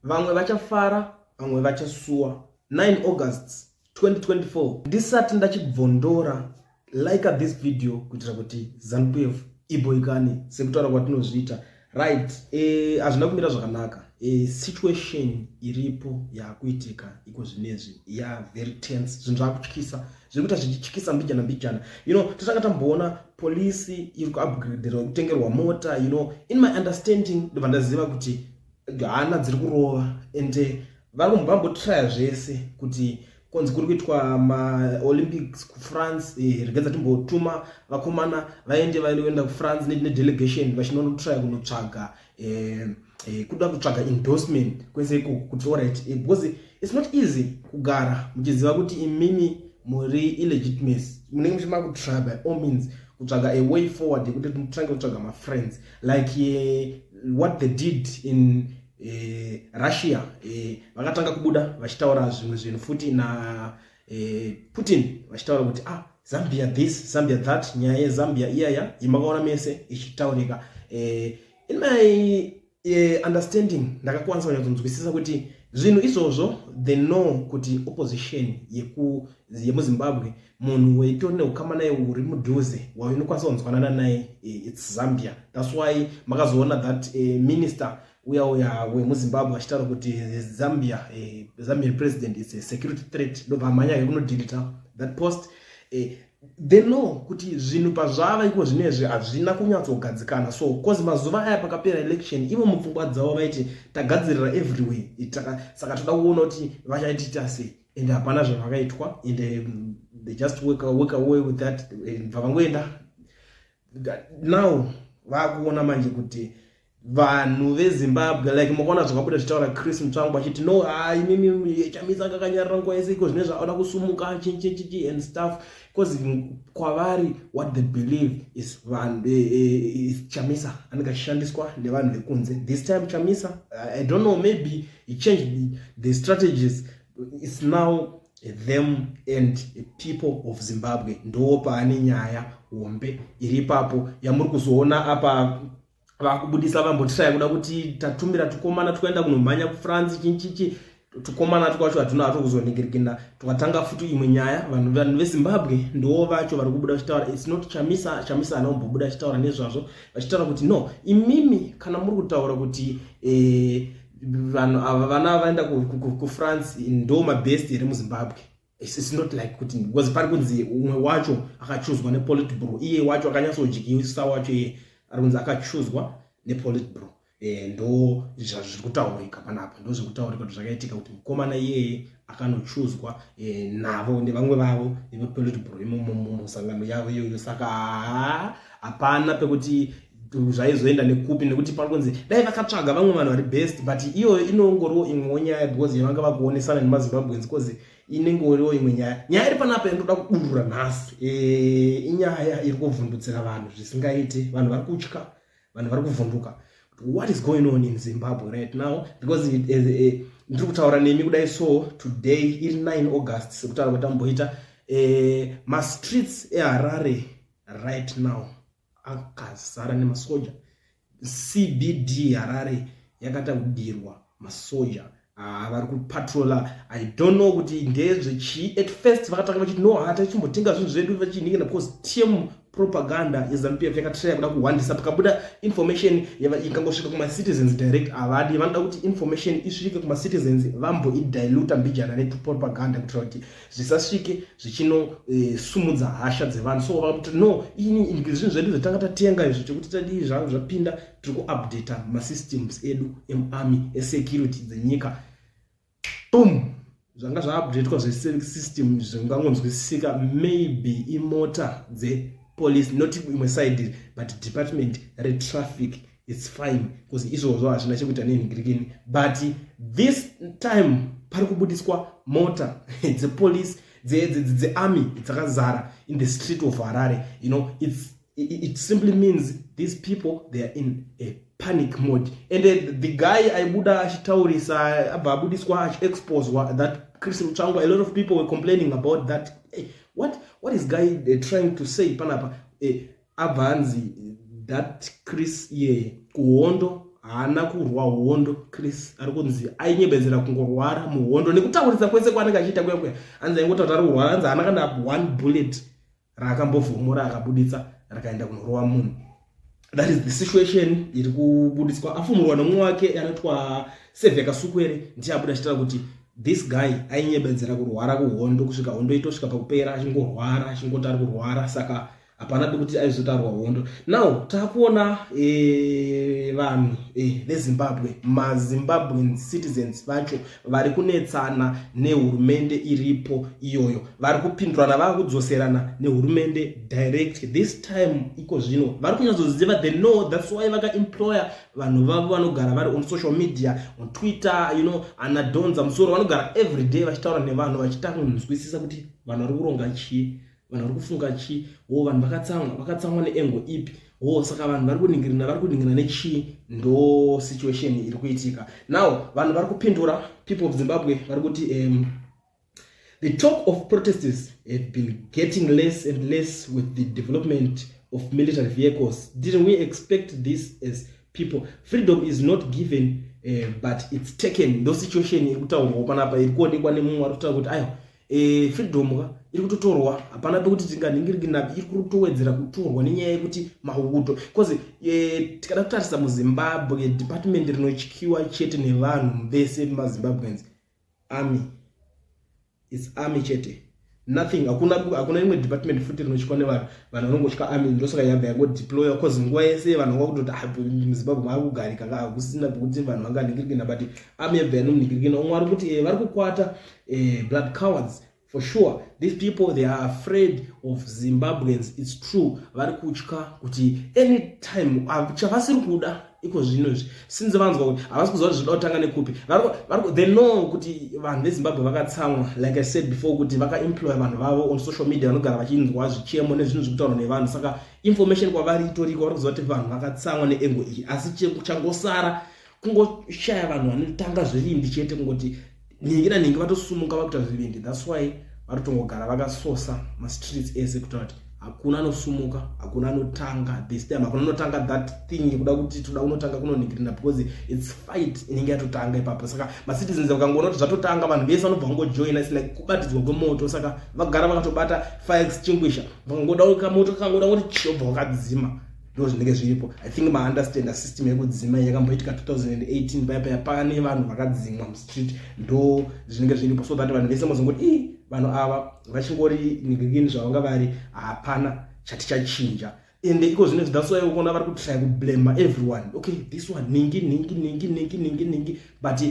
Vamwe vachafara, vamwe vachasuwa. 9 August 2024. Ndisati ndachibvondora, like this video kuitira kuti ZANU-PF iboikane sekutaura kwatinozviita. Right, hazvina kumira zvakanaka. Situation iripo yakuitika iko zvinezvi ya very tense. Zvinhu zvakutyisa, zviri kuita zvichityisa mbijana mbijana. Totanga tamboona polisi iri kuupgraderwa, kutengerwa mota. In my understanding, ndobva ndaziva kuti hana dziri kurova and vari vambotraya zvese kuti konzi kuri kuitwa maOlympics kuFrance, regedza timbotuma vakomana vaende vaenda kuFrance nedelegation vachinonotraya kunotsvaga kuda kutsvaga endorsement kwese ikoko kuti alright, because it's not easy kugara muchiziva kuti imimi muri illegitimate. Munenge muchima kutry by all means kutsvaga a way forward yekuti mutange kutsvaga mafriends, like what they did in Russia. Vakatanga kubuda vachitaura zvimwe zvinhu futi na Putin, vachitaura kuti, "Ah, Zambia this, Zambia that." Nyaya yeZambia iyaya yamakaona mese ichitaurika. In my understanding, ndakakwanisa kunyatsonzwisisa kuti zvinhu izvozvo, they know kuti opposition yemuZimbabwe, munhu weitori neukama naye uri mudhuze wainokwanisa kunzwanana naye, it's Zambia. That's why makazoona that minister uya uya wemuZimbabwe achitaura kuti Zambia, Zambian president is a security threat, ndobva amhanya kunodeleta that post. They know kuti zvinhu pazvava iko zvinezvi hazvina kunyatsogadzikana. So 'cause mazuva aya pakapera election, ivo mupfungwa dzavo vaiti tagadzirira everywhere, saka toda kuona kuti vachaitiita sei, and hapana zvavakaitwa, and they just work away with that. Bva vangoenda. Now vakuona manje kuti vanhu veZimbabwe, like mukaona zvakabuda zvichitaura Chris Mutsvangwa achiti, "No, hai, mimi Chamisa kakanyarara nguva yese, iko zvine zvaoda kusumuka chichichichi and stuff," because kwavari what they believe is vanhu, is Chamisa anenge achishandiswa nevanhu vekunze. This time Chamisa, I don't know, maybe he changed the strategies. It's now them and people of Zimbabwe. Ndo paane nyaya hombe iri ipapo yamuri kuzoona apa vakubudisa. Vambotiraya kuda kuti tatumira tukomana tukaenda kunomhanya kuFrance, chinchichi. Tukomana twacho hatuna hato kuzoningirikina. Tukatanga futi imwe nyaya. Vanhu veZimbabwe ndo vacho vari kubuda vachitaura. It's not Chamisa. Chamisa anombobuda achitaura nezvazvo, vachitaura kuti, "No, imimi kana muri kutaura kuti vanhu ava vana vaenda kuFrance ndo mabest here muZimbabwe?" It's not like kuti, because pari kunzi umwe wacho akachuzwa nePolitburo. Iye wacho akanyatsodyisa wacho, iye ari kunzi akachuzwa nePolitburo. Ndo zviri kutaurika panapa, ndo zviri kutaurika kuti zvakaitika kuti mukomana iyeye akanochuzwa navo nevamwe vavo nevePolitburo imomo musangano yavo iyoyo. Saka hapana pekuti zvaizoenda nekupi, nekuti pari kunzi dai vakatsvaga vamwe vanhu vari best, but iyoyo inongoriwo imwewo nyaya because yavanga vakuonesana nemaZimbabweans, because inengoriwo imwe nyaya. Nyaya iri panapa yandoda kudurura nhasi, inyaya iri kuvhundutsira vanhu zvisingaiti. Vanhu vari kutya, vanhu vari kuvhunduka what is going on in Zimbabwe right now, because ndiri kutaura nemi kudai so today iri 9 August, sekutaura kwatamboita, mastreets eHarare right now akazara nemasoja. CBD Harare yakatakudirwa masoja vari kupatrola. I don't know kuti ndezvechii. At first vakatanga vachiti, "No, hata tichimbotenga zvinhu zvedu," vachiningina, because team propaganda yeZANU-PF yakatraya kuda kuhwandisa. Pakabuda information ikangosvika kumacitizens direct, havadi. Vanoda kuti information isvike kumacitizens, vamboidiluta mbijana netupropaganda kuitira kuti zvisasvike zvichinosumudza hasha dzevanhu. So vakakuti, "No, ini zvinhu zvedu zvatanga tatenga izvo chekuti tadii zvapinda, tiri kuupdata masystems edu emuarmy, esecurity dzenyika." Boom, zvanga zvaupdatwa zvesystem zvingangonzwisisika. Maybe imota dzepolice, not imwe side, but department retraffic. It's fine, because izvozvo hazvina chekuita nenhingirikini, but this time pari kubudiswa mota dzepolice, dzearmy dzakazara in the street of Harare. It simply means these people, they are in a panic mode. And the guy aibuda achitaurisa abva abudiswa achiexposwa, that Chris Mutsvangwa, a lot of people were complaining about that. Hey, what is guy trying to say panapa? Abva anzi that Chris iyeye kuhondo. Haana kurwa hondo. Chris ari kunzi ainyebedzera kungorwara muhondo nekutaurisa kwese kwaanenge achiita kuya kuya. Hanzi aingotaura ari kurwara. Hanzi haana kana one bullet raakambovhomora akabuditsa rakaenda kunorova munhu. That is the situation iri kubuditswa. Afumurwa nomumwe wake anoitwa Sevheka Sukwere, ndiye abuda achitaura kuti this guy ainyebedzera kurwara kuhondo kusvika hondo itosvika pakupera, achingorwara, achingoti ari kurwara. Saka hapana pekuti aizotarwa hondo. Now taakuona vanhu veZimbabwe, maZimbabwean citizens vacho vari kunetsana nehurumende iripo iyoyo. Vari kupindurana, vaakudzoserana nehurumende direct this time. Iko zvino vari kunyatsoziva, they know. That's why vakaemploya vanhu vavo vanogara vari on social media, on Twitter, anadhonza musoro, vanogara every day vachitaura nevanhu, vachita kunzwisisa kuti vanhu vari kuronga chii, vanhu vari kufunga chii. Wo vanhu vakatsamwa, vakatsamwa neengo ipi? Wo saka vanhu vari kuningirina, vari kuningirina nechii? Ndo situation iri kuitika now. Vanhu vari kupindura. People of Zimbabwe vari kuti the talk of protests have been getting less and less with the development of military vehicles. Didn't we expect this as people? Freedom is not given, but it's taken. Ndo situation iri kutaurwawo panapa, iri kuonekwa nemumwe ari kutaura kuti aiwa, freedom ka iri kutotorwa. Hapana pekuti tinganhingirikina, iri kutowedzera kutorwa nenyaya yekuti mauto, because tikada kutarisa muZimbabwe, department rinotyiwa chete nevanhu vese maZimbabweans, army. It's army chete, nothing. Hakuna imwe department futi rinotyiwa nevanhu. Vanhu vanongotya army. Ndosaka yabva yangodeploya, cause nguva yese vanhu vanga kutoti, ah, muZimbabwe maakugarika ka, hakusina pekuti vanhu vanganhingirikina, but army yabva yanonhingirikina. Umwe ari kuti vari kukwata blood cowards. For sure these people, they are afraid of Zimbabweans. It's true, vari kutya kuti anytime chavasiri kuda iko zvino izvi, since vanzwa kuti havasi kuziva kuti zvinoda kutanga nekupi. They know kuti vanhu veZimbabwe vakatsamwa. Like I said before, kuti vakaemploya vanhu vavo on social media, vanogara vachinzwa zvichemo nezvinhu zviri kutaurwa nevanhu. Saka information kwavari itoriko. Vari kuziva kuti vanhu vakatsamwa neengo iyi, asi changosara kungoshaya vanhu vanotanga zvivindi chete, kungoti ningi naningi vatosumuka vakuita zvivindi. That's why vari kutongogara vakasosa mastreets ese, kuita kuti hakuna anosumuka, hakuna anotanga this time, hakuna anotanga that thing yekuda kuti toda kunotanga kunonhingirina, because it's fight inenge yatotanga ipapo. Saka macitizens vakangoona kuti zvatotanga, vanhu vese vanobva vangojoina. It's like kubatidzwa kwemoto. Saka vagara vakatobata fire extinguisher, vakangoda kamoto kakangoda kuti chiobva wakadzima. Ndo zvinenge zviripo. I think maunderstanda system yekudzima yakamboitika 2018 paya paya, pane vanhu vakadzimwa mustreet. Ndo zvinenge zviripo, so that vanhu vese muzongoti, ii, vanhu ava vachingori ningirikini zvavanga vari, hapana chati chachinja. Ende iko zvino, that's why ukuona vari kutry kublame everyone. Okay, this one, ningi ningi ningi ningi ningi ningi, but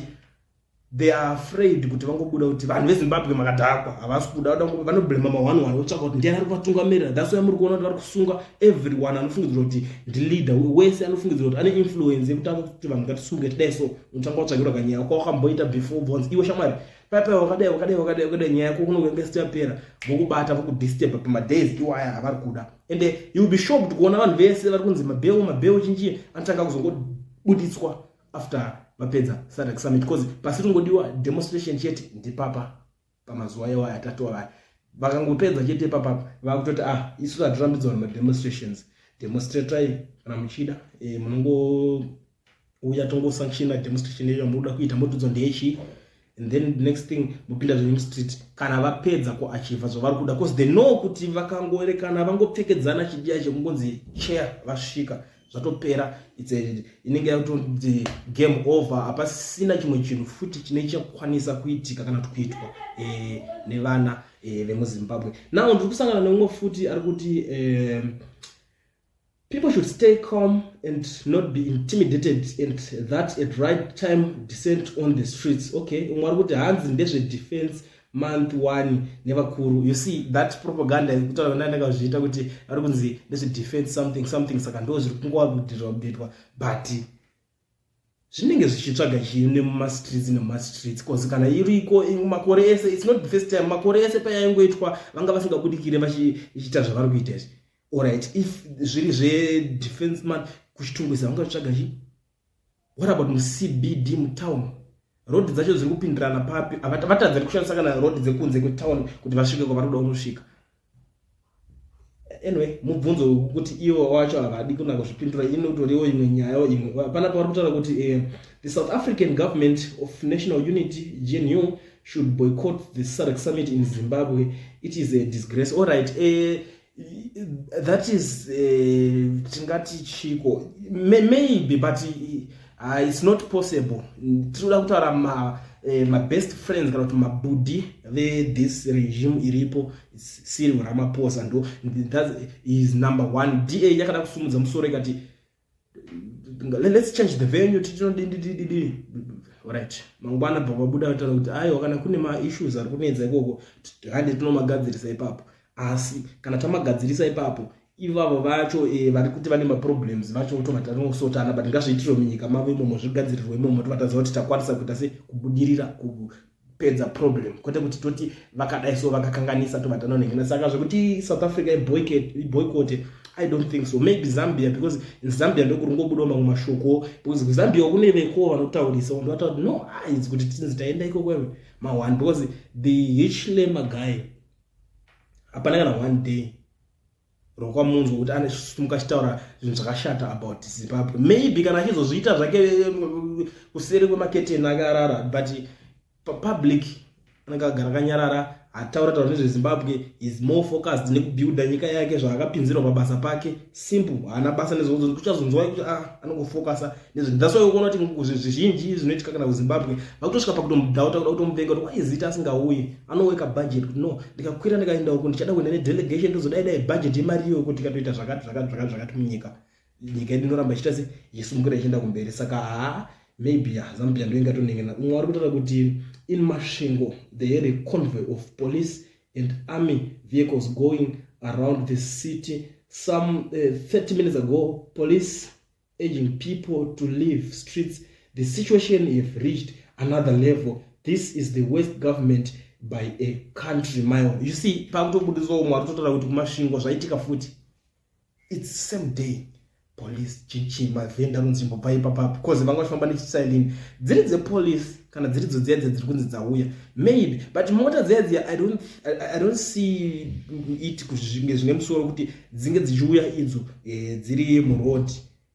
they are afraid kuti vangobuda kuti vanhu veZimbabwe makadhakwa. Havasi kuda, vanoblema ma1 1, votsvaka kuti ndiani ari kuvatungamirira. That's why muri kuona kuti vari kusunga everyone anofungidzirwa kuti ndileader wese, anofungidzirwa kuti ane influence yekutanga kuti vanhu ngatisunge tidai. So unotanga watsvakirwa kanyaya kwawakamboita before, bonzi iwe shamwari, paipai wakadai, wakadai, wakadai, wakadai, nyaya yako kunenge isati yapera, vokubata, vokudisturba pamadays iwaya avari kuda. And you will be shocked kuona vanhu vese vari kunzi mabail, mabail chinchi, anotanga kuzongobuditswa after vapedza SADC summit, because pasi ringodiwa demonstration chete ndipapa pamazuva iwaya atatu avaya. Vakangopedza chete ipapapa, vakutoti, ah, isu hatirambidzwa nemademonstrations, demonstratai kana muchida. Munongouya tongosanctiona demonstration iyo yamunoda kuita, motiudzwa ndeyechii, and then the next thing mupinda zvenyu mustreet kana vapedza kuachieva zvavari kuda, because they know kuti vakangoerekana vangopfekedzana chidiya chekungonzi chair vasvika, zvatopera. Inenge yakutonzi game over. Hapasisina chimwe chinhu futi chine chakwanisa kuitika kana kuti kuitwa nevana vemuZimbabwe. Now ndiri kusangana neumwe futi ari kuti people should stay calm and not be intimidated, and that at right time descent on the streets. Okay, umwe ari kuti hanzi ndezvedefense month one nevakuru. You see that propaganda kutaura ndandakazviita kuti vari kunzi ndezvedefense something something. Saka ndo zviri kungoupdatwa, but zvinenge zvichitsvaga chii nemumastreets, nemumastreets? Cause kana iriko makore ese, it's not the first time. Makore ese payaingoitwa, vanga vasingabudikire vachiita zvavari kuita izvi. Alright, if zviri zvedefense man, kuChitungwiza vangazvitsvaga chii? What about muCBD, mutown? Road dzacho dziri kupindirana papi? Vatadza kushandisa kana road dzekunze kwetown kuti vasvike kwavari kuda kunosvika. Anyway, mubvunzo wekuti ivo wacho havadi kuna kuzvipindura inotoriwo imwe nyaya imwe. Panapa vari kutaura kuti the South African Government of National Unity, GNU, should boycott the SADC summit in Zimbabwe. It is a disgrace. All right, that is tingati chiko, maybe, but it's not possible. Tinoda kutaura mabest friends kana kuti mabudhi vethis regime iripo, Cyril Ramaphosa ndo that is number one. DA yakada kusumudza musoro ikati, "Let's change the venue." Titinodidididi, right, mangwana bva vabuda vataura kuti aiwa, kana kune maissues ari kunetsa ikoko, hande tinomagadzirisa ipapo. Asi kana tamagadzirisa ipapo, ivavo vacho vari kuti vane maproblems vacho tobva tanosotana, but ngazviitirwe munyika mavo imomo, zvigadzirirwe imomo, tobva taziva kuti takwanisa kuita se kubudirira kupedza problem, kwete kuti toti vakadai so vakakanganisa, tobva tanonhengena. Saka zvekuti South Africa iboycott, I don't think so. Maybe Zambia, because in Zambia ndokuri ngobudawo mamwe mashoko, because kuZambia kune veko vanotaurisa, ndovataura kuti no, aizi kuti tinzi taenda ikoko ma1, because the Hichilema guy hapana kana one day rwakwamunzwa kuti anosumuka achitaura zvinhu zvakashata about Zimbabwe. Maybe kana achizozviita zvake kuseri kwemaketeni akarara, but papublic anenge agara akanyarara, hataura taura nezveZimbabwe. Is more focused nekubuilda nyika yake, zvaakapinzirwa pabasa pake. Simple, haana basa nezvokuti kuchazonzwa kuti ah, anongofocusa nezve. That's why ukuona kuti zvizhinji zvinoitika kana kuZimbabwe vakutosvika pakutomudhauta, kuda kutomuvenga, kuti waizita asingauyi. Anoweka budget kuti no, ndikakwira ndikaenda uko, ndichada kuenda nedelegation, ndozodai dai budget yemari iyoyo, kuti ikatoita zvakati zvakati zvakati zvakati munyika, nyika yedu inoramba ichiita se ichisumukira ichienda kumberi. Saka haa, maybe ya Zambia ndo ingatonengena. Umwe vari kutaura kuti in Masvingo they had a convoy of police and army vehicles going around the city some 30 minutes ago, police urging people to leave streets. The situation have reached another level. This is the worst government by a country mile. You see, pakutobudiswa umwe ari kutotaura kuti kuMasvingo zvaitika futi. It's same day, police chichi mavhenda runzvimbo paipapapo, because vanga vachifamba nechisilin dziri dzepolice kana dziri dzo dziya dziri kunzi dzauya maybe, but mota dziya dziya I don't see it zvinge zvine musoro kuti dzinge dzichiuya idzo dziri muroad.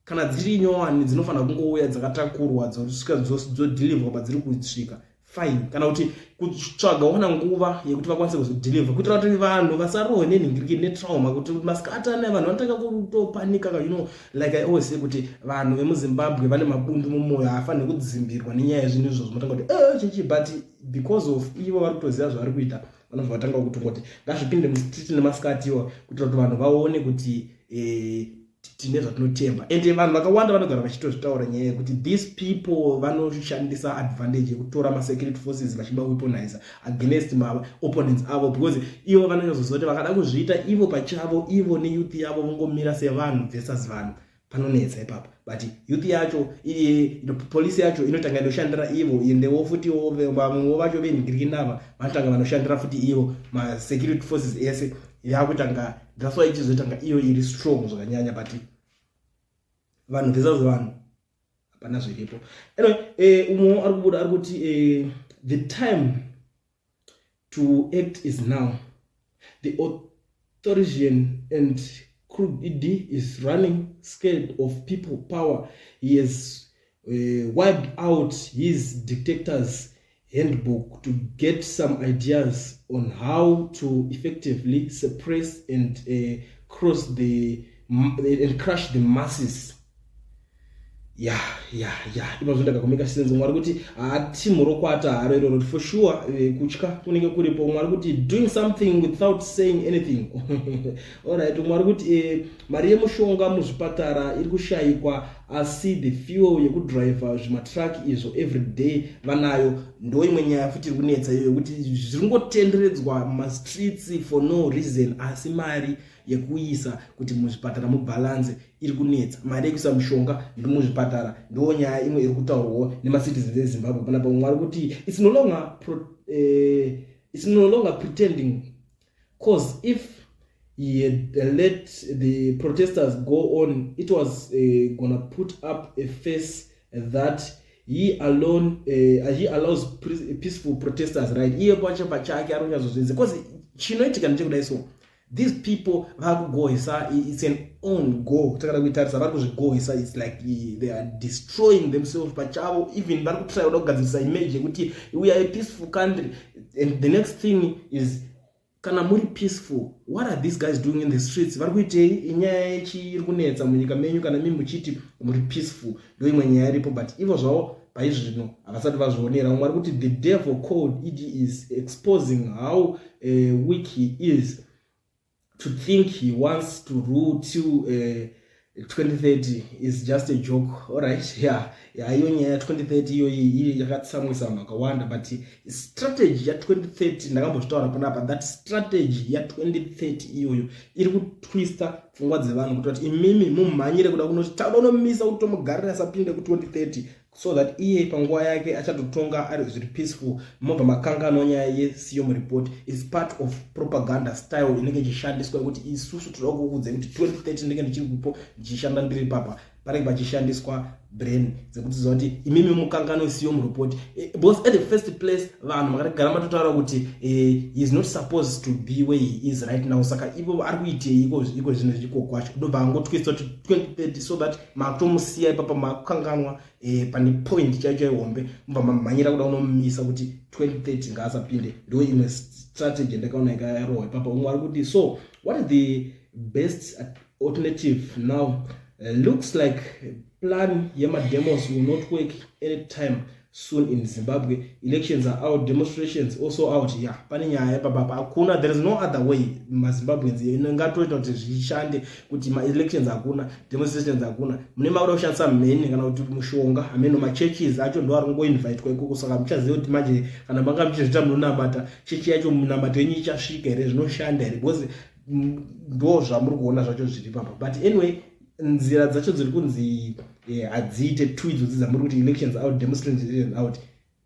Kana dziri nyowani dzinofanira kungouya dzakatakurwa, dzosvika dzodeliverwa padziri kusvika, fine, kana kuti kutsvaga wana nguva yekuti vakwanise kuzodeliver, kuitira kuti vanhu vasarohwe nenhingiriki netrauma, kuti masikati anaya vanhu vanotanga kutopanika. Like I always say kuti vanhu vemuZimbabwe vane mabundu mumwoyo, haafaniri kudzimbirwa nenyaya yezvinhu izvozvo. Motanga kuti chichi, but because of ivo vari kutoziva zvavari kuita, vanobva vatanga kutongoti ngazvipinde mustreet nemasikatiwa, kuitira kuti vanhu vaone kuti tine zvatinotemba. Ende vanhu vakawanda vanogara vachitozvitaura nyaya yekuti these people vanoshandisa advantage yekutora masecurity forces vachiba weaponize against maopponents avo, because ivo vanonyatsoziva kuti vakada kuzviita ivo pachavo, ivo neyouth yavo vongomira sevanhu versus vanhu, panonetsa ipapo. But youth yacho, polisi yacho inotanga inoshandira ivo, endewo futiwo vamwewo vacho venhingirikinava vanotanga vanoshandira futi ivo masecurity forces ese yakutanga. That's why ichizotanga iyo iri strong zvakanyanya, but vanhu versus vanhu hapana zviripo. Anyway, umwe ari kubuda ari kuti the time to act is now. The authoritarian and crooked is running scared of people power. He has wiped out his dictators handbook to get some ideas on how to effectively suppress and cross the and crush the masses. Ya, ipazvo ndakakomeka sense. Mwari kuti hatimurokwata haro iroro for sure. Kutya kunenge kuripo. Mwari kuti doing something without saying anything. Alright, Mwari kuti mari yemushonga muzvipatara iri kushayikwa, asi the fuel yekudhiraivha zvimatruck izvo every day vanayo. Ndo imwe nyaya futi iri kunetsa iyoyo, yekuti zviri ngotenderedzwa mumastreets for no reason, asi mari yekuisa kuti muzvipatara mubalance iri kunetsa. Mari yekuisa mushonga muzvipatara ndo nyaya imwe iri kutaurwawo nemacitizens eZimbabwe panapa. Mwari kuti it's no longer pretending, 'cause if he had let the protesters go on, it was gonna put up a face that he alone he allows peaceful protesters, right? Iye pacho pachake ari kunyatsozvidza, because chinoitika ndechekudai so These people vakugohwesa. It's an own goal. Takada kuitarisa, vari kuzvigohwesa. It's like they are destroying themselves pachavo. Even vari kutry kuda kugadzirisa image yekuti we are a peaceful country, and the next thing is, kana muri peaceful, what are these guys doing in the streets? Vari kuitei? Inyaya yechi iri kunetsa munyika menyu kana mimi muchiti muri peaceful? Ndo imwe nyaya iripo, but ivo zvavo paizvino havasati vazvionera. Vamwe vari kuti the devil called ED is exposing how weak he is. To think he wants to rule till 2030 is just a joke. Alright, yeah, iyo nyaya ya2030 iyoyi yakatsamwisa vanhu vakawanda, but strategy ya2030 ndakambozvitaura panapa, that strategy ya2030 iyoyo iri kutwista pfungwa dzevanhu kuti vati imimi mumhanyire kuda kunoti tauda unomisa kuti tomugarira asapinde ku2030, so that iye panguva yake achatotonga ari zviri peaceful. Mobva makanganwa nyaya yeSIOM report. Is part of propaganda style inenge ichishandiswa yekuti isusu toda kukuudzai kuti 2030 ndinenge ndichiri kupo, ndichishanda ndiri papa. Panenge pachishandiswa brain dzekuti ziva kuti imimi mukanganwe SIOM report, because at the first place vanhu makatogara matotaura kuti he is not supposed to be where he is right now. Saka ivo ari kuitei iko zvinhu zviko kwacho? Ndobva angotwista kuti 2030 so that makutomusiya ipapa, makukanganwa pane point chaicho ihombe, mubva mamhanyira kuda kunomumisa kuti 2030 ngaasapinde. Ndo imwe strategy ndakaona ikarohwa ipapa. Umwe ari kuti, "So what is the best alternative now? Looks like plan yemademos will not work anytime soon in Zimbabwe. Elections are out, demonstrations also out." Yeah, pane nyaya ipapapa. Hakuna, there is no other way. MaZimbabweans ingatoita kuti zvishande kuti maelections hakuna, demonstrations hakuna. Mune makuda kushandisa mheni kana kuti mushonga, hameno. Machurches acho ndo ari kungoinvitwa ikoko, saka muchaziva kuti manje kana manga muchizviita munonamata chechi yacho, munamato yenyu ichasvika here? Zvinoshanda here? Because ndo zvamuri kuona zvacho zviri papa. But anyway, nzira dzacho dziri kunzi hadziite two idzodzi dzamuri kuti elections out, demonstrations out.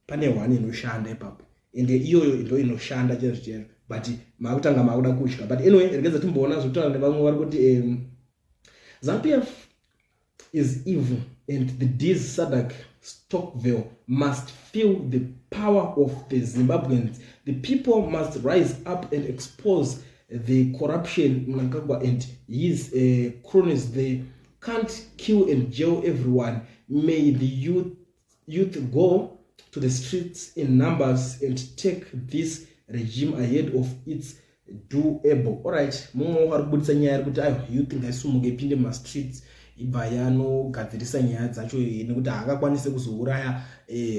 Pane one inoshanda ipapo, ende iyoyo ndo inoshanda chaizvo chaizvo, but maakutanga maakuda kutya. But anyway, regedza timboona zvekutaura nevamwe. Vari kuti ZANU PF is evil and the ds SADC Stokvel must feel the power of the Zimbabweans. The people must rise up and expose the corruption. Mnangagwa and his cronies, they can't kill and jail everyone. May the youth go to the streets in numbers and take this regime ahead of its doable. Alright, mumwe ari kubudisa nyaya ari kuti aiwa, youth ngaisumuke ipinde mumastreets, ibva yanogadzirisa nyaya dzacho, nekuti haakakwanisi kuzouraya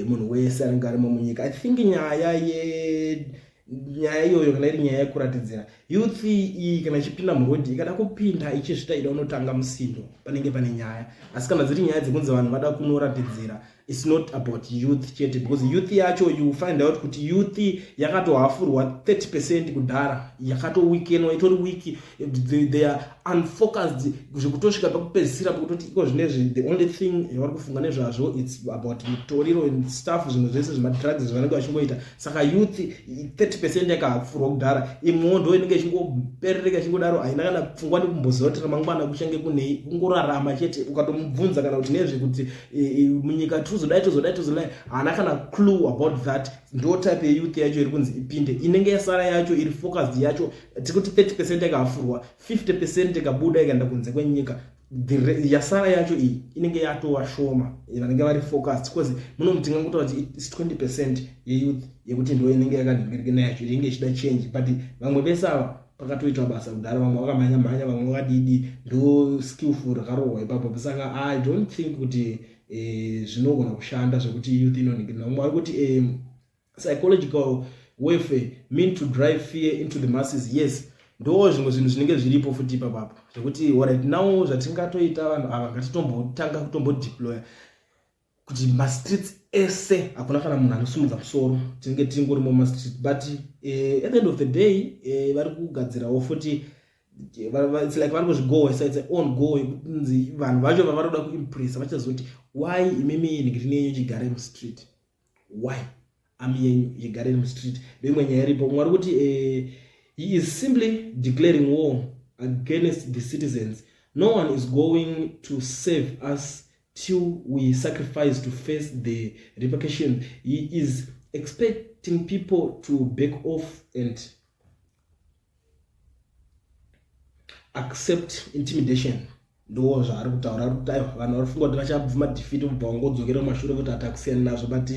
munhu wese anenge arimo munyika. I think nyaya iyoyo, kana iri nyaya yekuratidzira, youth iyi kana ichipinda murodhi, ikada kupinda ichizvita ida unotanga musindo, panenge pane nyaya. Asi kana dziri nyaya dzekunzi vanhu vada kunoratidzira, it's not about youth chete, because youth yacho, you find out kuti youth yakatohafurwa 30% kudhara, yakatoweakenwa, itori weak. They are unfocused zvekutosvika pakupedzisira, pekutoti iko zvinezvi the only thing yavari kufunga nezvazvo, it's about mutoriro and stuff, zvimwe zvese zvemadrugs zvavanenge vachingoita. Saka youth 30% yakahafurwa kudhara. Imwewo ndo inenge ichingoperereka ichingodaro, haina kana pfungwa nekumboziva kuti ramangwana kuchange kunei, kungorarama chete. Ukatomubvunza kana kuti nezvekuti munyika tozodai, tozodai, tozodai, haana kana clue about that. Ndo type yeyouth yacho iri kunzi ipinde. Inenge yasara yacho iri focused yacho, tikuti 30% yakahafurwa, 50% ikabuda ikaenda kunze kwenyika, yasara yacho iyi inenge yatova shoma vanenge vari focused, because muno tingangotaura kuti it's 20% yeyouth yekuti ndo inenge yakanhingirikina yacho, inenge ichida change. But vamwe vese ava pakatoitwa basa kudhara, vamwe vakamhanya mhanya, vamwe vakadidi, ndo skillful rakarohwa ipapo. Saka I don't think kuti zvinogona kushanda zvekuti youth inonhingirina. Vamwe vari kuti psychological warfare mean to drive fear into the masses. Yes, ndo zvimwe zvinhu zvinenge zviripo futi ipapapo, zvekuti alright, now zvatingatoita, vanhu ava ngatitombotanga kutombodeploya kuti mastreets ese hakuna kana munhu anosumudza musoro, tinenge tingorimo mumastreet. But at the end of the day, vari kugadzirawo futi. It's like vari kuzvigohwesa. It's own goal yekunzi vanhu vacho vavari kuda kuimpressa vachazoti, "Why imimi ngirini yenyu ichigare mustreet? Why army yenyu ichigare mustreet?" Ndoimwe nyaya iripo. Mumwe ari kuti he is simply declaring war against the citizens. No one is going to save us till we sacrifice to face the repercussion. He is expecting people to back off and Accept intimidation. Ndo zvaari kutaura. Ari kuti aiwa, vanhu vari kufunga kuti vachabvuma defeat, vobva vangodzokera kumashure kuti hatakusiyana nazvo, but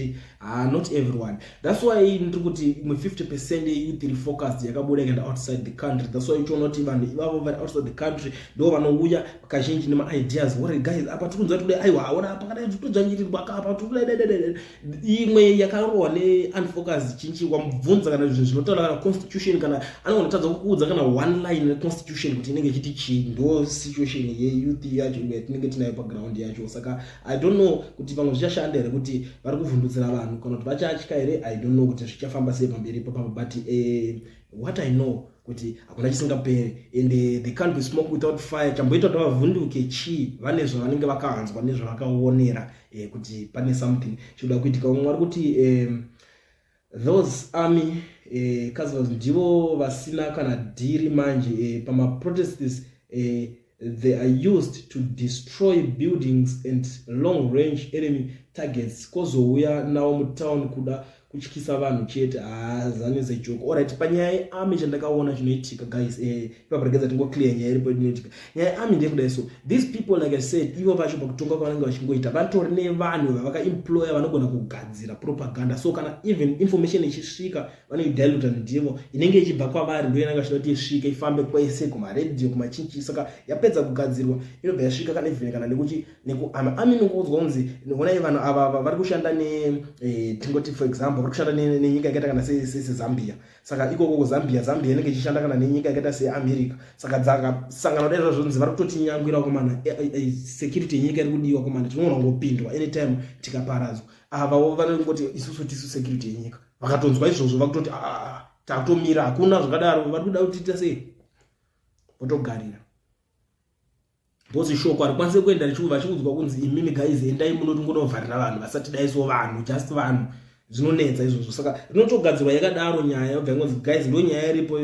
not everyone. That's why ndiri kuti imwe 50% yeyouth iri focused yakabuda ikaenda outside the country. That's why uchiona kuti vanhu ivavo vari outside the country ndo vanouya kazhinji nemaideas. Ore guys, apa tiri kunzwa tikuda, aiwa, aona apa kadai tikutodzvanyirirwa apa tikuda. Imwe yakarohwa neunfocused chinchi, wamubvunza kana zvinhu zvinotaura kana constitution, kana anogona kutadza kukuudza kana one line reconstitution kuti inenge ichiti chii. Ndo situation yeyouth yacho imwe yatinenge tinayo paground yacho. Saka I don't know kuti pamwe zvichashanda here, kuti vari kuvhundutsira vanhu, kana kuti vachatya here. I don't know kuti zvichafamba sei pamberi ipapapo, but what I know kuti hakuna chisingaperi and there can't be smoke without fire. Chamboita kuti vavhunduke chii? Vane zvavanenge vakanzwa nezvavakaonera kuti pane something chinoda kuitika. Umwe vari kuti those army cousins ndivo vasina kana dhiri manje pamaprotests. They are used to destroy buildings and long range enemy targets, kozouya nawo mutown kuda kutyisa vanhu chete. Hazani zejoke. Alright, panyaya yearmy, chandakaona chinoitika, guys, ipapo regedza tingoclear nyaya iripo inoitika. Nyaya yearmy ndeyekudai. So these people, like I said, ivo vacho pakutonga kwavanenge vachingoita, vatori nevanhu vavakaemploya vanogona kugadzira propaganda. So kana even information ichisvika, vanoidiluta. Ndivo inenge ichibva kwavari, ndo inenge vachida kuti isvike, ifambe kwese, kumaredhiyo, kumachinchi. Saka yapedza kugadzirwa, inobva yasvika kana even kana nekuchi nekuarmy. Army inongoudzwa kunzi, honai, vanhu ava vari kushanda ne tingoti for example, vari kushanda nenyika yakaita kana seZambia. Saka ikoko kuZambia, Zambia inenge ichishanda kana nenyika yakaita seAmerica. Saka dzakasangana kudai, zvazvonzi vari kutotinyangwira komana, security yenyika iri kudiwa komana, tinogona kungopindwa anytime tikaparadzwa. Avavo vanongoti isusu tisu security yenyika. Vakatonzwa izvozvo, vakutoti, ah, takutomira, hakuna zvakadaro, vari kuda kutiita sei? Votogarira, because shoko harikwanisi kuenda vachiudzwa kunzi, imimi guys, endai munoti ngonovharira vanhu vasati daiso vanhu, just vanhu, zvinonetsa izvozvo. Saka rinotogadzirwa yakadaro nyaya, yobva ingonzi, guys, ndo nyaya iripo,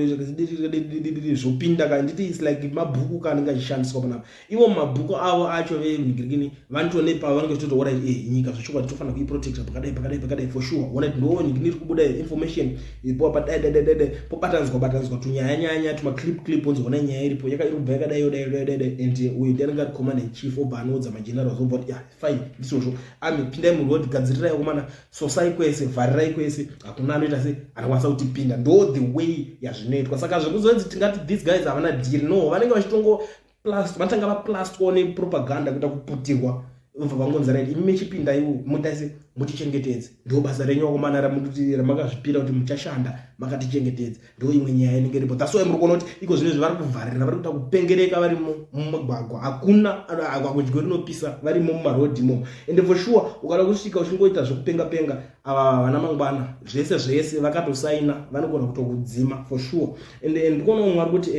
zvopinda. Ka nditi it's like mabhuku kanenge achishandiswa panapa. Ivo mumabhuku avo acho venhingirikini vanotone pavanenge vachitoti, alright, nyika zvechokwadi tofanira kuiprotecta pakadai, pakadai, pakadai, for sure. Alright, ndo nhingini iri kubuda information ipo padai, dai, dai, dai, pobatanidzwa batanidzwa tunyaya nyaya nyaya, tumaclip clip, onzi ona nyaya iripo iri kubva yakadai, yodai, dai, dai, dai. And uyu ndianenge ari commander in chief, obva anoudza magenerals, obva kuti, yeah, fine, ndizvozvo, army, pindai muroad, gadzirirai komana, sosai kwese, vharirai kwese, hakuna anoita se anokwanisa kutipinda. Ndo the way yazvinoitwa. Saka zvekuzonzi tingati these guys havana dhiri, no, vanenge vachitongo plus vanotanga vaplastwa nepropaganda kuita kuputirwa, vobva vangonzi, right, imi mechipinda iwo, mutaise mutichengetedze, ndo basa renyu vakomana ramakazvipira kuti muchashanda makatichengetedza. Ndo imwe nyaya inenge iripo. That's why muri kuona kuti iko zvinezvi vari kuvharira, vari kuita kupengereka varimo mumagwagwa, hakuna akudyo rinopisa, varimo mumarodhi imomo. And for sure ukada kusvika uchingoita zvekupenga penga, ava vana mangwana zvese zvese vakatosaina, vanogona kutokudzima for sure. And ndikuona umwe ari kuti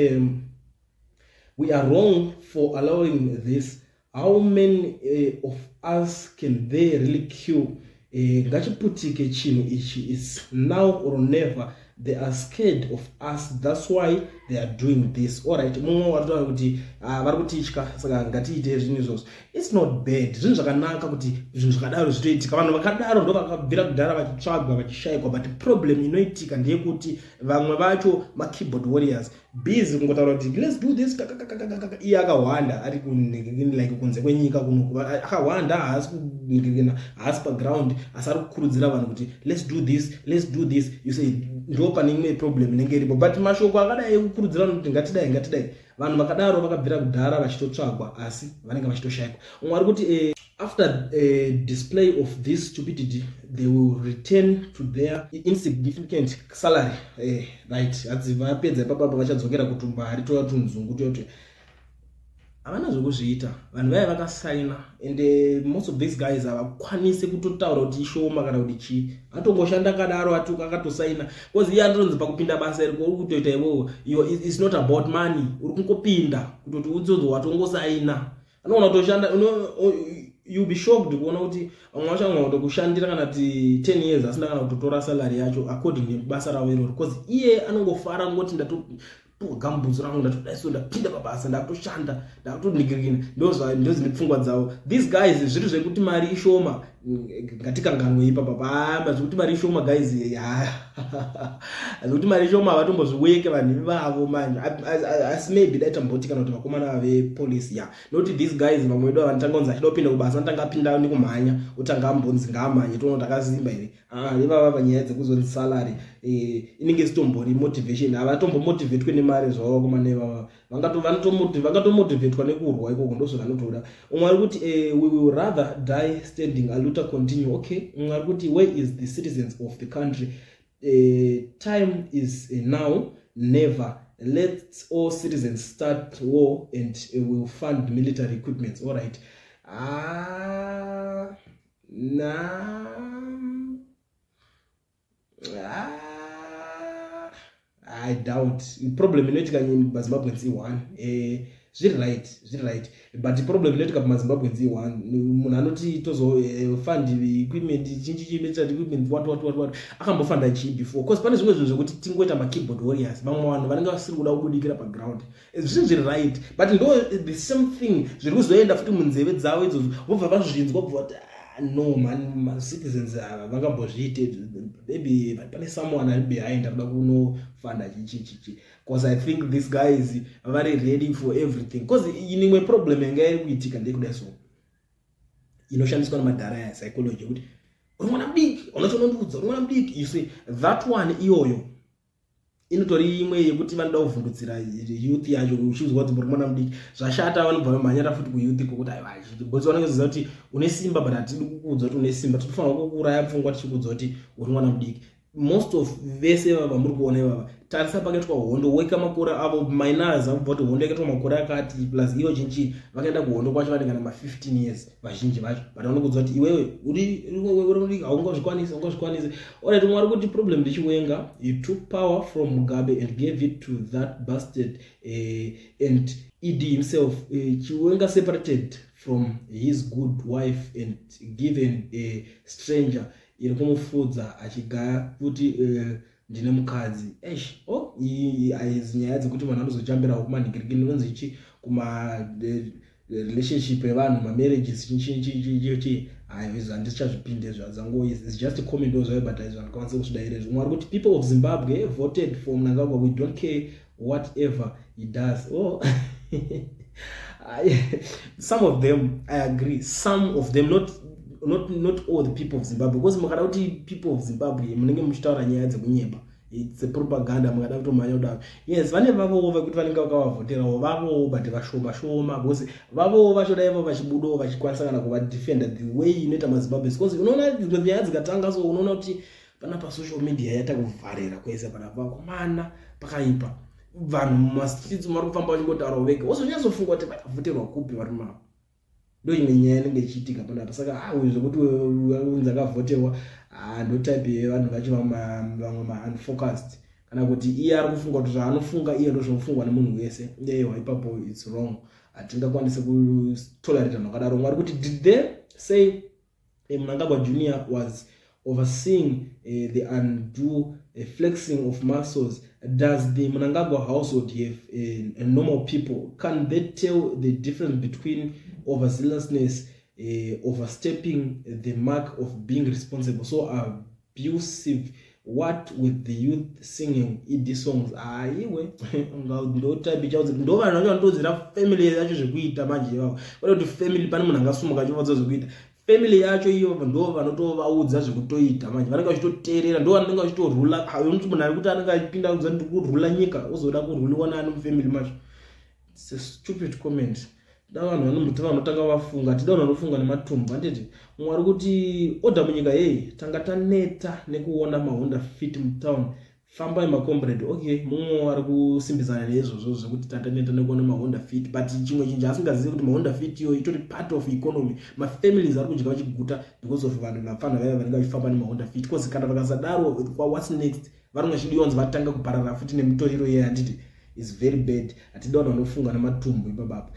we are wrong for allowing this. How many of us can they really kill? Ngachiputike chinhu ichi, is now or never. They are scared of us, that's why they are doing this. Alright, mumwe waritaura kuti vari kutitya, saka ngatiite zvinhu izvozvo. It's not bad, zvinhu zvakanaka kuti zvinhu zvakadaro zvitoitika. Vanhu vakadaro ndo vakabvira kudhara vachitsvagwa, vachishayikwa, but problem inoitika ndeyekuti vamwe vacho makeyboard warriors, busy kungotaura kuti, let's do this, kakakakakaka, iye akahwanda ari like kunze kwenyika kuno, akahwanda, haasi kuningirikina, haasi paground, asi ari kukurudzira vanhu kuti, let's do this, let's do this. You say ndo pane imwe problem inenge iripo, but mashoko akadai ekukurudzira vanhu kuti ngatidai, ngatidai, vanhu vakadaro vakabvira kudhara vachitotsvagwa, asi vanenge vachitoshayikwa. Umwe ari kuti after a display of this stupidity, they will return to their insignificant salary. Right, hadzi vapedza ipapapa, vachadzokera kutumbari toya, tunzungu toya. Havana zvekuzviita vanhu vaya vakasaina, and most of these guys havakwanisi kutotaura kuti ishoma kana kuti chii, atongoshanda akadaro, akatosaina, because iye anotonzi pakupinda basa iri uri kutoita ivowo, it's not about money, uri kungopinda kutoti udzonzi watongosaina. Anoona kutoshanda, you'll be shocked kuona kuti vamwe vacho vanogona kutokushandira kana kuti 10 years asina kana kutotora salary yacho, according nebasa ravo iroro, because iye anongofara ngoti ndatopuwa gambutsu rangu, ndatodai, so ndapinda pabasa, ndakutoshanda, ndakutonigirikina. Ndozvine pfungwa dzavo these guys. Zviri zvekuti mari ishoma. Ngatikanganwe ipapa pamba zvekuti mari shoma, guys. Zvekuti mari shoma havatombozviweke vanhu ivavo manje. Asi maybe dai tamboti kana kuti vakomana vepolice, ya, nokuti these guys, vamwe vedu vanotanga kunzi achida kupinda kubasa, anotanga apinda nekumhanya, otanga ambonzi ngaamhanye, toona kuti akasimba here. Ah, ivava panyaya dzekuzonzi salary inenge isitombori motivation. Havatombomotivetwe nemari zvavo vakomana ivava. Vangatomotivetwa nekurwa ikoko, ndozvavanotoda. Umwe ari kuti "We will rather die standing, aluta continue." Okay. Umwe ari kuti, "Where is the citizens of the country? Time is now never. Let all citizens start war and will fund military equipments." All right. Ah, na ah, I doubt. Problem inoitika maZimbabweans i1, zviri right, zviri right, but problem inoitika pamaZimbabweans i1, munhu anoti tozo fund equipment, chinchi, military equipment, what, what, what, what, akambofanda chii before? Because pane zvimwe zvinhu zvekuti tingoita makeyboard warriors. Vamwe vanhu vanenge vasiri kuda kubudikira paground. Zvinhu zviri right, but ndo the same thing zviri kuzoenda futi munzeve dzavo idzodzo, vobva vazvinzwa, bva vati, "Ah, no man, macitizens ava vangambozviite." Maybe pane someone ari behind arikuda kunofanda chichichichi, because I think these guys vari ready for everything, because imwe problem yanga iri kuitika ndeyekudai so, inoshandiswa nemadhara ya psychology, yekuti uri mwana mudiki, unotonondiudza uri mwana mudiki. You see that one, iyoyo inotori imwe yekuti vanoda kuvhundutsira youth yacho. Uchinzwa kuti muri mwana mudiki, zvashata, vanobva vamhanyira futi kuyouth kokuti aiwa, because vanenge ziva kuti une simba, but hatidi kukuudza kuti une simba, tinofanira kukuuraya pfungwa tichikuudza kuti uri mwana mudiki. Most of vese ivava vamuri kuona ivava, tarisa pakaitwa hondo, weka makore avo minors akubva kuti hondo yakaitwa makore akati, plus ivo chinchi vakaenda kuhondo kwacho vanenge kana ma15 years vazhinji vacho, but vanokuudza kuti iwewe uri mudiki, haungazvikwanisi, haungazvikwanisi. Alright, umwe ari kuti problem ndiChiwenga. "He took power from Mugabe and gave it to that bastard and ED himself. Chiwenga separated from his good wife and given a stranger iri kumufudza, achigaya kuti ndine mukadzi." Eish, oh, aizi nyaya dzekuti vanhu vanozojambirawo kumanhingirikini, inonzi chi, kuma relationship evanhu, mamarriages, chichichichichi. Hai, izvo handichazvipinde zvadzango. It's just a comment zvayo, but izvo handikwanisi kuzvidaira izvo. Mwari kuti people of Zimbabwe voted for Mnangagwa, we don't care whatever he does. Oh, some of them, I agree, some of them, not all the people of Zimbabwe, because mukada kuti people of Zimbabwe, munenge muchitaura nyaya dzekunyemba. It's a propaganda. Mukada kutomhanya kudaro, yes, vane vavowo vekuti vanenge vakavavhoterawo vavowo, but vashoma shoma, because vavowo vacho dai ivo vachibudawo vachikwanisa kana kuvadefenda the way inoita maZimbabwe, because unoona dzimwe nyaya dzikatanga so, unoona kuti pana pasocial media yata kuvharira kwese pana vakomana, pakaipa. Vanhu mumastreets vari kufamba vachingotaurawo vega, wozonyatsofunga kuti vakavhoterwa kupi vari mavo. Ndo imwe nyaya inenge ichiitika panapa. Saka ah, uyu zvekuti unzi akavhoterwa, ndo type yevanhu vacho vamwe maunfocused, kana kuti iye ari kufunga kuti zvaanofunga iye ndo zvinofungwa nemunhu wese. Ewa, ipapo it's wrong. Hatingakwanisi kutolerata zvakadaro. Mwari kuti, "Did they say Mnangagwa Junior was overseeing the undue flexing of muscles? Does the Mnangagwa household have normal people? Can they tell the difference between overzealousness, overstepping the mark of being responsible? So abusive. What with the youth singing ED songs?" Aiwe, ndo type chaudzi, ndo vanhu vacho vanotodzira family yacho zvekuita manje ivavo. Kwete kuti family pane munhu angasumuka achivaudza zvekuita. Family yacho iyo ndo vanotovaudza zvekutoita manje. Vanenge vachitoteerera, ndo vanenge vachitorula. Unoti munhu ari kuti anenge achipinda kudza ndikurula nyika, ozoda kuruliwa nani mufamily macho? It's a stupid comment. Da vanhu vanomboti vanotanga vafunga, tida vanhu vanofunga nematumbu, handiti? Mumwe ari kuti order munyika yei, tanga taneta nekuona maHonda Fit mutown, fambai macomrade. Okay, mumwe ari kusimbisana neizvozvo zvekuti tataneta nekuona maHonda Fit, but chimwe chinhu chaasingazivi kuti maHonda Fit iyo itori part of economy. Mafamilies ari kudya vachiguta because of vanhu vafana vaiva vanenge vachifamba nemaHonda Fit, because kana vakasadaro, what's next? Vari kunge vatanga kuparara futi nemitoriro iye, handiti? Is very bad. Hatidi vanhu vanofunga nematumbu ipapapa.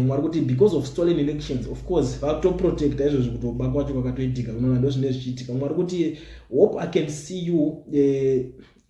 Mwari kuti because of stolen elections, of course vakutoprotecta izvozvo, kutoba kwacho kwakatoitika, unoona ndo zvinenge zvichiitika. Mwari kuti, "Hope I can see you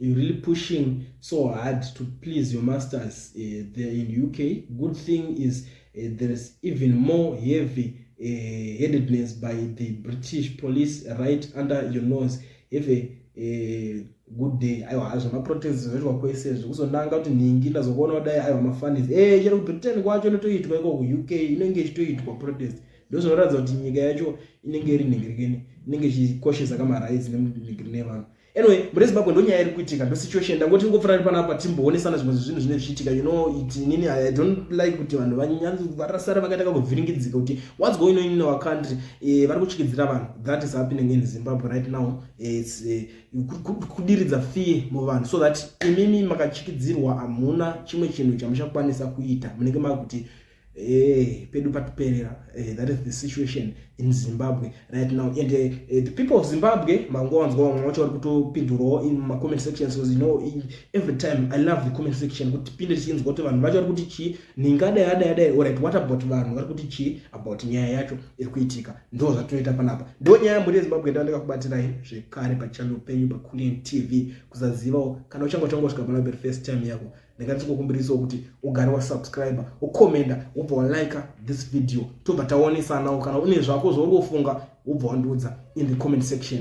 you really pushing so hard to please your masters there in UK. Good thing is there is even more heavy Headedness by the British police right under your nose. Have a good day. Aiwa, zvemaprotest zvoitwa kwese, zvekuzonanga kuti nhingi ndazokuona kudai. Aiwa, mafanis e chero kuBritain kwacho inotoitwa iko, kuUK inenge ichitoitwa protest. Ndo zvinoratidza kuti nyika yacho inenge iri nhingirikeni, inenge ichikoshesa kamarights nenhingiri nevanhu. Anyway, muri Zimbabwe, ndo nyaya iri kuitika, ndo situation. Ndangoti ngopfuura panapa timboonesana zvimwe zvezvinhu zvinenge zvichiitika. It inini I don't like kuti vanhu varasara vakaita kakuvhiringidzika kuti what's going on in our country. Vari kutyidzira vanhu. That is happening in Zimbabwe right now. It's kudiridza fear muvanhu so that imimi makatyikidzirwa, hamuna chimwe chinhu chamuchakwanisa kuita, munenge makuti pedu patiperera. That is the situation in Zimbabwe right now, and the people of Zimbabwe mangowanzwa vamwe vacho vari kutopindurawo in macomment sections, because every time I love the comment section kuti tipinde tichinzwa kuti vanhu vacho vari kuti chii. Ningadai adai adai. Alright, what about vanhu vari kuti chii about nyaya yacho iri kuitika? Ndo zvatinoita panapa, ndo nyaya yemhuri yeZimbabwe. Ndava ndakakubatirai zvekare pachannel penyu paCulian TV. Kusazivawo, kana uchanga uchangosvika panapa first time yako, ndingatikokumbirisawo kuti ugare wasubscribe, ukomenda, wobva walika this video, tobva taonesanawo. Kana une zvako zvauri kufunga, wobva wandiudza in the comment section.